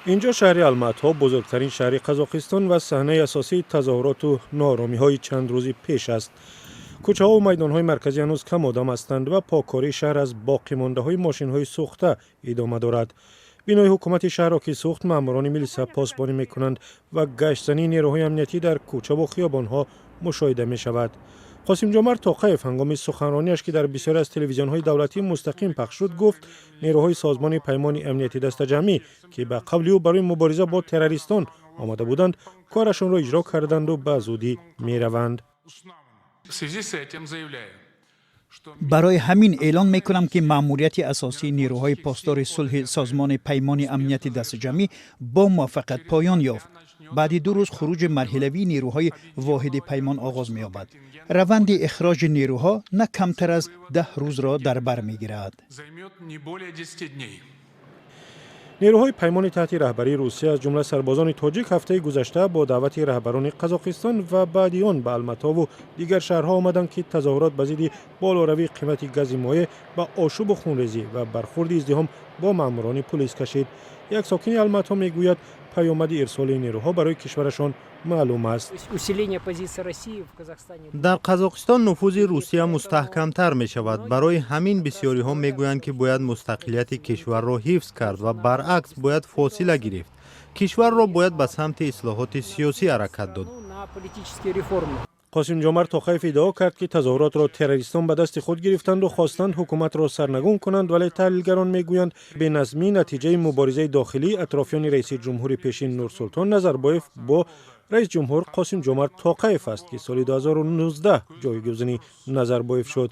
Инҷо шаҳри Алмато, бузургтарин шаҳри Қазоқистон ва саҳнаи асосии тазоҳуроту нооромиҳои чанд рӯзи пеш аст. Кӯчаҳову майдонҳои марказӣ ҳанӯз кам одам ҳастанд ва поккории шаҳр аз боқимондаҳои мошинҳои сӯхта идома дорад. Бинои ҳукумати шаҳрро, ки сӯхт, маъмурони милиса посбонӣ мекунанд ва гаштзании нерӯҳои амниятӣ дар кӯчаву хиёбонҳо мушоҳида мешавад. Қосимҷомарт Тоқаев ҳангоми суханронияш, ки дар бисёре аз телевизионҳои давлатӣ мустақим пахш шуд, гуфт, нерӯҳои Созмони Паймони Амнияти Дастаҷамъӣ, ки ба қавли ӯ барои мубориза бо террористон омада буданд, корашонро иҷро карданду ба зудӣ мераванд. В связи с этим заявляю, что Барои ҳамин эълон мекунам, ки маъмурияти асосии нерӯҳои посдори сулҳи Созмони Паймони Амнияти Дастаҷамъӣ бо муваффақият поён ёфт. Баъди 2 рӯз хуруҷи марҳилавии нерӯҳои воҳиди паймон оғоз меёбад. Раванди ихроҷи нерӯҳо на камтар аз 10 рӯзро дар бар мегирад. займет не более 10 дней. Нерӯҳои паймони таҳти раҳбарии Русия, аз ҷумла сарбозони тоҷик, ҳафтаи гузашта бо даъвати раҳбарони Қазоқистон ва баъди он ба Алматову дигар шаҳрҳо омаданд, ки тазоҳурот ба зидди болоравии қимати гази моеъ ба ошӯбу хунрезӣ ва бархурди издиҳом бо маъмурони пулис кашид. Як сокини Алмато мегӯяд, паёмади ирсоли нерӯҳо барои кишварашон маълум аст. Усиление позиции России в Казахстане. Дар Қазоқистон нуфузи Русия мустаҳкамтар мешавад. Барои ҳамин бисёриҳо мегӯянд, ки бояд мустақилияти кишварро ҳифз кард ва баръакс бояд фосила гирифт. Кишварро бояд ба самти ислоҳоти сиёсӣ ҳаракат дод. На политические реформы. Қосимҷомарт Тоқаев иддао кард, ки тазоҳуротро террористон ба дасти худ гирифтанду хостанд ҳукуматро сарнагун кунанд, вале таҳлилгарон мегӯянд, беназмӣ натиҷаи муборизаи дохилии атрофиёни раиси ҷумҳури пешин Нурсултон Назарбоев бо раис ҷумҳур Қосимҷомарт Тоқаев аст, ки соли 2019 ҷойгузини Назарбоев шуд.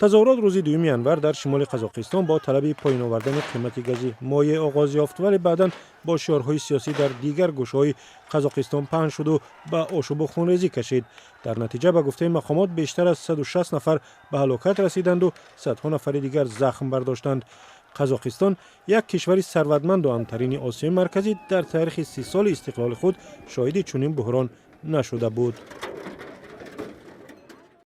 Тазоҳурот рӯзи 2 январ дар шимоли Қазоқистон бо талаби поён овардани қимати гази моеъ оғоз ёфт, вале баъдан бо шиорҳои сиёсӣ дар дигар гӯшаҳои Қазоқистон паҳн шуду ба ошӯбу хунрезӣ кашид. Дар натиҷа, ба гуфтаи мақомот, бештар аз 160 нафар ба ҳалокат расиданду садҳо нафари дигар захм бардоштанд. Қазоқистон, як кишвари сарватманду амнтарини Осиёи Марказӣ, дар таърихи 30 соли истиқлоли худ шоҳиди чунин буҳрон нашуда буд.